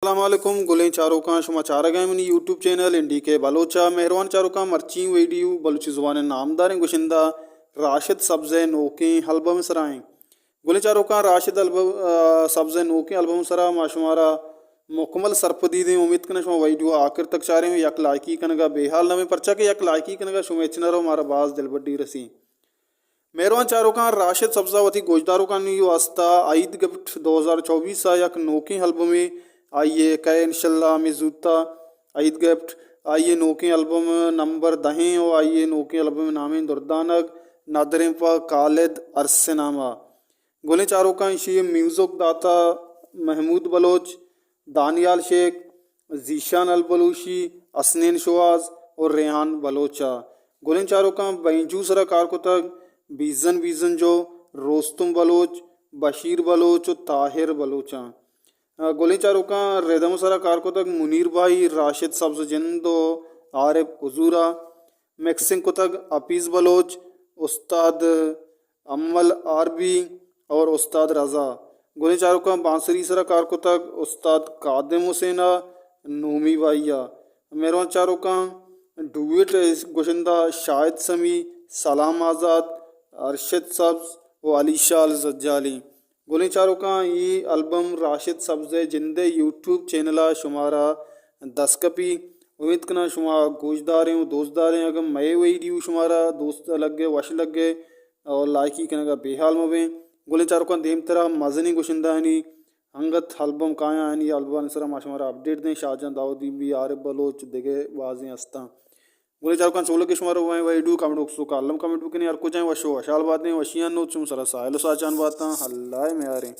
السلام علیکم، گلیں چاروکاں، شما چارگ ءَ منی یوٹیوب چینل این ڈی کے بلوچ ءَ۔ مہروان چاروکاں، مرچی ویڈیو بلوچی زبان ءِ نامداریں گشندہ راشد سبز ءِ نوکیں البم سرا ایں۔ گلیں چاروکاں، راشد البم، آ، سبز ءِ نوکیں البم سرا ما شمارا مکمل سرپدی دیں۔ امید کناں شما ویڈیو آخر تک چاریں، یک لائکی کنگا بے حال نہ بیں، پرچا کہ یک لائکی کنگا شمئے چنر ءَ مارا باز دلبڈی رسی۔ مہروان چاروکاں، راشد سبز ءَ وتی گوشداروکانی واسطہ عید گفٹ دو ہزار چوبیس ءَ یک نوکیں البمے، آئی ءِ کئے انشاءاللہ ہمے زوت ءَ عید گفٹ، آئی ءِ نوکیں البم نمبر دہیں ءُ آئی ءِ نوکیں البم نامیں دردانگ، ندریں پہ خالد ارس نامہ۔ گلیں چاروکاں، ایشی ءِ میوزک داتا محمود بلوچ، دانیال شیخ، ذیشان البلوشی، حسنین شواز ءُ ریحان بلوچ ءَ۔ گلیں چاروکاں، بینجو سرا کار کتگ بیزن بیزن جو، روستم بلوچ، بشیر بلوچ ءُ طاہر بلوچ ءَ۔ گلیں چاروکاں، ردم سرا کار کتگ منیر بھائی، راشد سبز جند ءُ عارف حضور ءَ۔ مکسنگ کتگ حفیظ بلوچ، استاد امل آر بی اور استاد رضا۔ گلیں چاروکاں، بانسری سرا کار کتگ استاد قادم حسین ءُ نومی بھائی ءَ۔ مہروان چاروکاں، ڈویٹ گشندہ شاہد سمی، سلام آزاد، ارشد سبز ءُ علی شاہ الزجالی۔ گلیں چاروکاں، اے البم راشد سبز ءِ جند ءِ یوٹیوب چینل ءَ شمارا دست کپی۔ امید کناں شما گوشداریں ءُ دوستداریں۔ اگاں مئے ویڈیو شمارا دوست لگے، وش لگے، اور لائکی کنگا بے حال مہ بیں۔ گلیں چاروکاں، دیمترا مزنیں گشندہانی انگت البم کایاں، آنی البم سرا ما شمارا اپڈیٹ دیں۔ شاہ جان داؤدی بی، عارف بلوچ، دگہ بازیں ہستاں۔ گلیں چاروکاں، چو لگے شمارا وائیں ویڈیو، کمنٹ باکس ءَ کالم کمنٹ بکنیں۔ ہر کجائیں وش ءُ وشحال باتیں، وشیاں نوچ شمے سرا ساہیل ءُ ساچان باتاں۔ اللہ ءِ میاریں۔